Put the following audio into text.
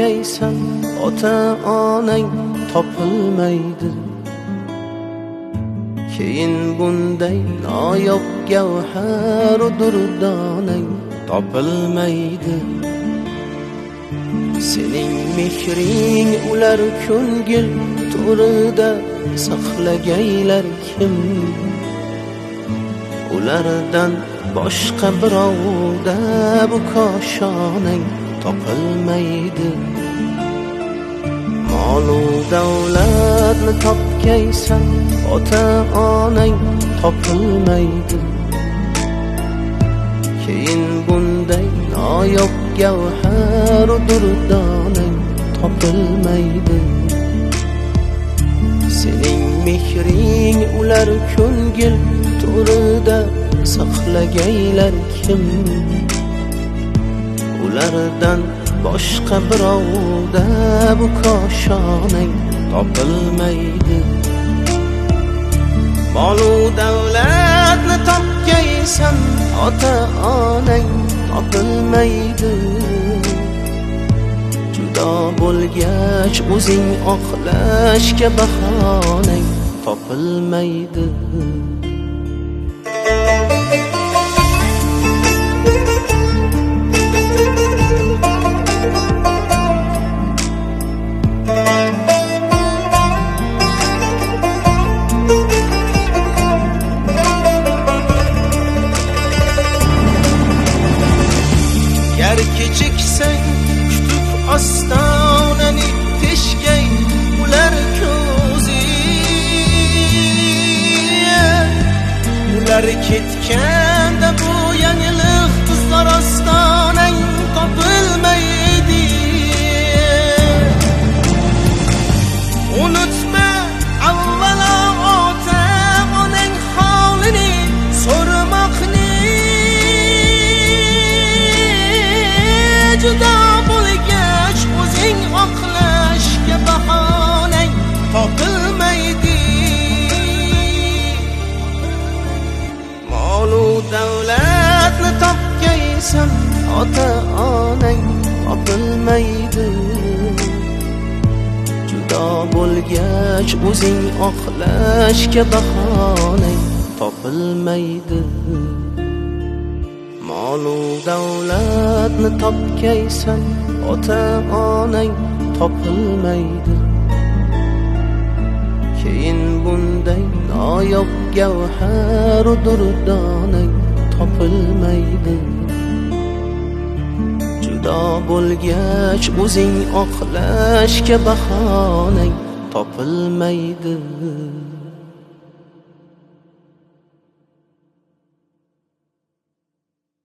topgaysan, ota onang topilmaydi. Keyin bunday noyob gavhar durdonang topilmaydi. Sening mehring ular ko'ngil to'rida saqlagaylar kim? Ulardan boshqa birovda bu koshonang topilmaydi. Molu davlatni topgaysan, ota onang topilmaydi. Keyin bunday noyob gavhar durdonang topilmaydi. Sening mehring ular ko'ngil to'rida saqlagaylar kim? Ulardan boshqa birovda bu koshonang topilmaydi. Molu davlatni topgaysan, ota onang topilmaydi. Judo bo'lgach o'zing oqlashga bahonang topilmaydi. Gar kechiksang kutib ostonani teshgay ular ko'zi. Ular ketganda bu yangilik qizlar ostonang topilmaydi. Unutma avvalo ota onang holini so'rmoqni. Judo bo'lgach o'zing oqlashga bahonang topilmaydi. Molu davlatni topgaysan, ota onang topilmaydi. Judo bo'lgach o'zing oqlashga bahonang topilmaydi. Molu davlatni topgaysan, ota onang topilmaydi. Keyin bunday noyob gavhar durdonang topilmaydi. Judo bo'lgach o'zing oqlashga bahonang topilmaydi.